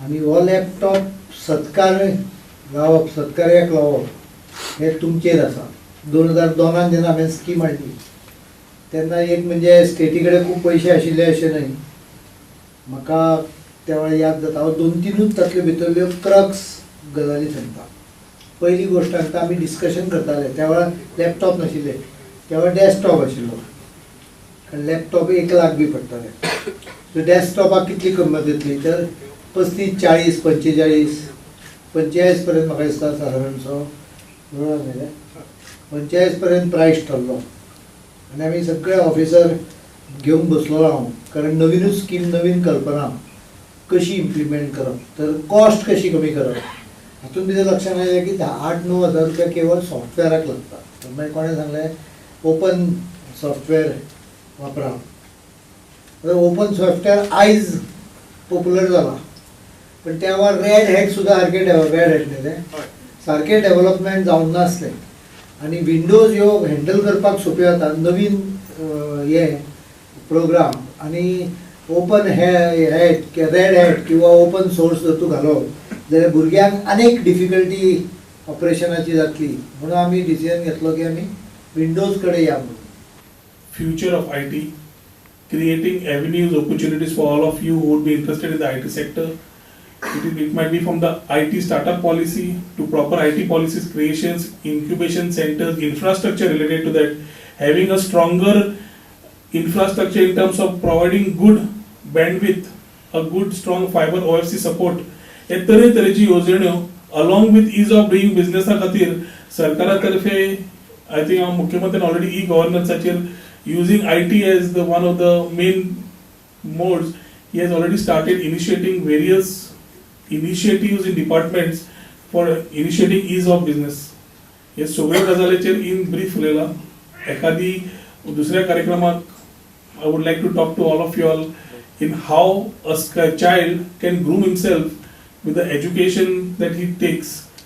आनी हो लॅपटॉप सत्कार लावप, सत्कार्याक लावप हें तुमचेर आसा. 2002 जेन्ना हांवें स्कीम हाडली तेन्ना एक म्हणजे स्टेटी कडेन खूब पयशे आशिल्ले अशें न्हय. म्हाका त्या वेळार याद जाता, हांव दोन तिनूच तातले भितरल्यो क्रक्स गजाली सांगता. पयली गोश्ट सांगता, आमी डिस्कशन करताले त्या वेळार लॅपटॉप नाशिल्ले, त्या वेळार डॅस्कटॉप आशिल्लो, कारण लॅपटॉप 1 लाख बी पडटाले. सो डॅस्कटॉपाक कितली किंमत येतली तर 35, 40, 45, 45 पर्यंत म्हाका दिसता सादारणसो, बरोबर न्ही रे? 45 पर्यंत प्रायस ठरलो आनी आमी सगळे ऑफिसर घेवन बसलो हांव, कारण नवीनूच स्कीम, नवीन कल्पना कशी इम्प्लिमेंट करप, तर कॉस्ट कशी कमी करप. हातून भितर लक्षात आयलें की 8-9 हजार रुपया केवळ सॉफ्टवेअराक लागता. तर मागीर कोणें सांगलें, ओपन सॉफ्टवेअर वापरा. आतां ओपन सॉफ्टवेअर आयज पॉप्युलर जाला, पण त्या वेळार रेड हॅट सुद्दां सारकें, रेड हॅट न्ही तें, सारकें डेव्हलपमेंट जावंक नासलें आनी विंडोज ह्यो हँडल करपाक सोंप्यो जाता, नवीन हे प्रोग्राम. आनी ओपन हे हॅट, रेड हॅट किंवा ओपन सोर्स जर तूं घालो जाल्यार भुरग्यांक आनीक डिफिकल्टी ऑपरेशनाची जातली, म्हणून आमी डिसिजन घेतलो की आमी विंडोज कडेन या म्हणून. Future of IT, creating avenues, opportunities for all of you who would be interested in the IT sector. It might be from the IT startup policy to proper IT policies creations, incubation centers, infrastructure related to that, having a stronger infrastructure in terms of providing good bandwidth, a good strong fiber OFC support. हे तरेतरेची येवजण्यो along with ease of doing बिझनेसा खातीर सरकारा तर्फे, I think मुख्यमंत्र्यान already e गव्हर्नन्साचेर using IT as the one of the main modes, he has already started initiating various initiatives in departments for initiating ease of business. हे सगळ्यो गजालीचेर in brief उलयला. एखादी दुसऱ्या कार्यक्रमाक I would like to talk to all of you all in how a child can groom himself with the education that he takes.